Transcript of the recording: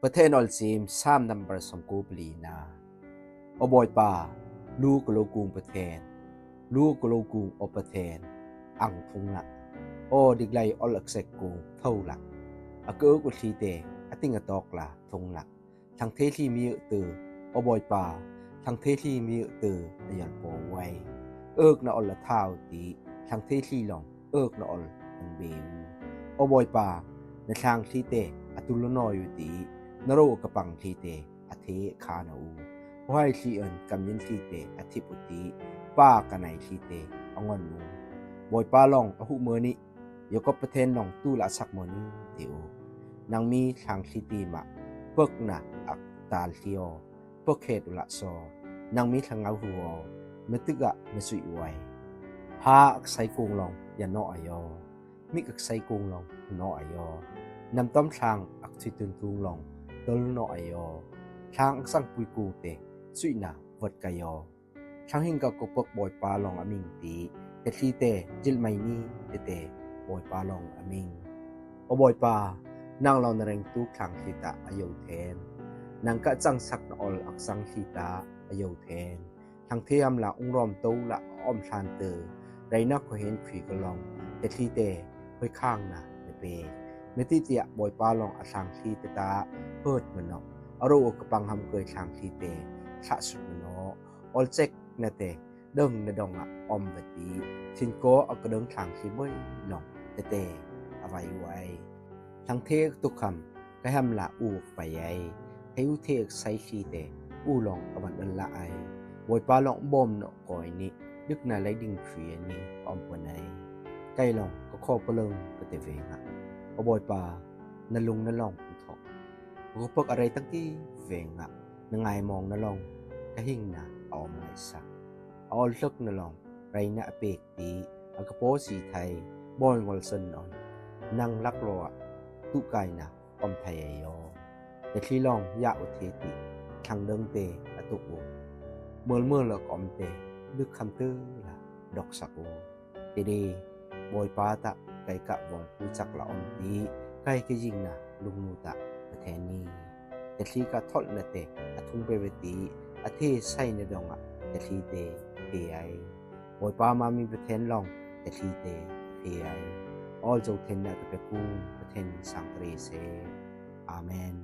ປະເທນອອນຊີມ ຊາມນຳປະສົມກູປະລີນາ. ອອບອຍປາ, ລູກະໂລກຸງປະເທນ, ລູກະໂລກຸງອອບປະເທນ, ອັງທຸງລະ. ອອດິກໄລອອລອັກເຊັກກຸງເທົ່າລະ. ອາກະເອິກອຸດລີເຕ, ອາຕິງອາຕອກລາທຸງລະ. ທັງເທລີມີເອີເຕີ, ອອບອຍປາ, ທັງເທລີມີເອີເຕີ, ອາຍອນປອວໄວ. ເອິກນະອອນລະທ້າວຕິ, ທັງເທລີລອງ ເອິກນະອອນອັນເບອູ. ອອບອຍປາ, ນະທາງທີເຕ ອະຕຸລະນໍຢູ່ຕິ, ນະໂຣກະປັງທີເຕ ອະເທຄານະອູ. ໂພໄຮທີເອິນກຳຍິນທີເຕ ອະທິປຸຕິ, ປາກະໄນທີເຕ ອະງອນອູ. ບອຍປາລອງ ອະຫຸເມີນິ, ຢາກອບປະເທນລອງ ຕູລະສັກໂມນີເຕໂອ. ນາງມີທາງທີຕີມະ, ເປິກນະອັກຕາລ໌ທີອອ. ເປິກເຂດອຸລະຊໍ, ນາງມີທະເງົາຫົວ, ມະຕຶກອະມະສຸຍອວຍ. ພາອັກໄຊກຸງລອງ ຢານໍອາຍໍ, ມິກອັກໄຊກຸງລອງ ເນາະອາຍໍ. ນຳຕ້ອມທາງອັກຊິຕຸນກຸງລອງ ຕົນເນາະອາຍໍ. ທາງອັກສັງປຸຍກຸງເຕ ສຸຍນາວັດກາຍໍ. ທາງຫິງກະກົກເປິກບອຍປາລອງອາມິງຕີ, ເຕທີເຕ ຈິລໄມນີເຕເຕ ບອຍປາລອງອາມິງ. ອອບອຍປາ, ນາງລອນນະແຣງຕູກທາງທີຕະອາໂຍເທນ, ນາງກະຈັງສັກນະອອນອັກສັງທີຕະອາໂຍເທນ. ທັງເທອຳລາອຸງຣອມໂຕລະອອມທານເຕີ, ໄລນະໂຄເຮນຂຸຍກະລອງ, ເຕທີເຕ ໂຄຍຄາງນາເນເປ. ເມຕິຕິຍະບອຍປາລອງອະທາງທີຕະຕາ, ເປີດມະເນາະ, ອາໂຣອະກະປັງຫຳເກີຍທາງທີເຕ ທະສຸດມະເນາະ. ອອລເຈັກນະເຕ ເດິງນະດົງອະອອມວະຕີ, ທິນໂກອະກະເດິງທາງທີເບົຍລອງ ເຕເຕ ອະໄວໄວ. ທັງເທກະຕຸກຄຳ ກະຫຳລາອູກໄປໄອ, ໄທອຸເທກໄຊທີເຕ ອູລອງອະວັນເອິນລະໄອ. ບອຍປາລອງບົມເນາະກອຍນິ, ດຶກນາໄລດິງເຄວຍນິ ອອມປະໄນ. ໄກລອງກະຂໍປະເລິງກະເຕເວງະ, ອອບອຍປາ ນະລຸງນະລອງປຸທອກ. ກະເປິກອະໄລຕັງກີເວງະ, ນະງາຍມອງນະລອງ ກະຫິງນາອອມໄລສະ. ອອລເລິກນະລອງ ໄລນະອະເປກ ຕີ ອາກະໂປສີໄທ ບອຍງອລເຊິນອອນ ນັງລັກລໍອະ ຕຸກາຍນາ ອອມໄທອາຍອ. ເຕທີລອງ ຢາອຸເທຕິ ທັງເດິງເຕ ອະຕຸໂອ ເມີລເມີລະກອມເຕ ລຶກຄຳເຕີລະ ດອກສະໂອ. ເຕເດ ບອຍປາຕະ ໄກກະວອງຄູຈັກລະອອມຕີ ໄກກະຍິງນາ ລຸງນູຕະ ປະເທນນີ. ເຕທີກະທໍລະນະເຕ ອະທຸງເປເວຕີ ອາເທໄຊນະດົງອະ ເຕທີເຕ ເພໄອ. ບອຍປາມາມີປະເທນລອງ ເຕທີເຕ ເພໄອ. ອອລໂຈເທນນະຕະເປກູ ປະເທນສັງກະເຣເຊ. ອາເມນ.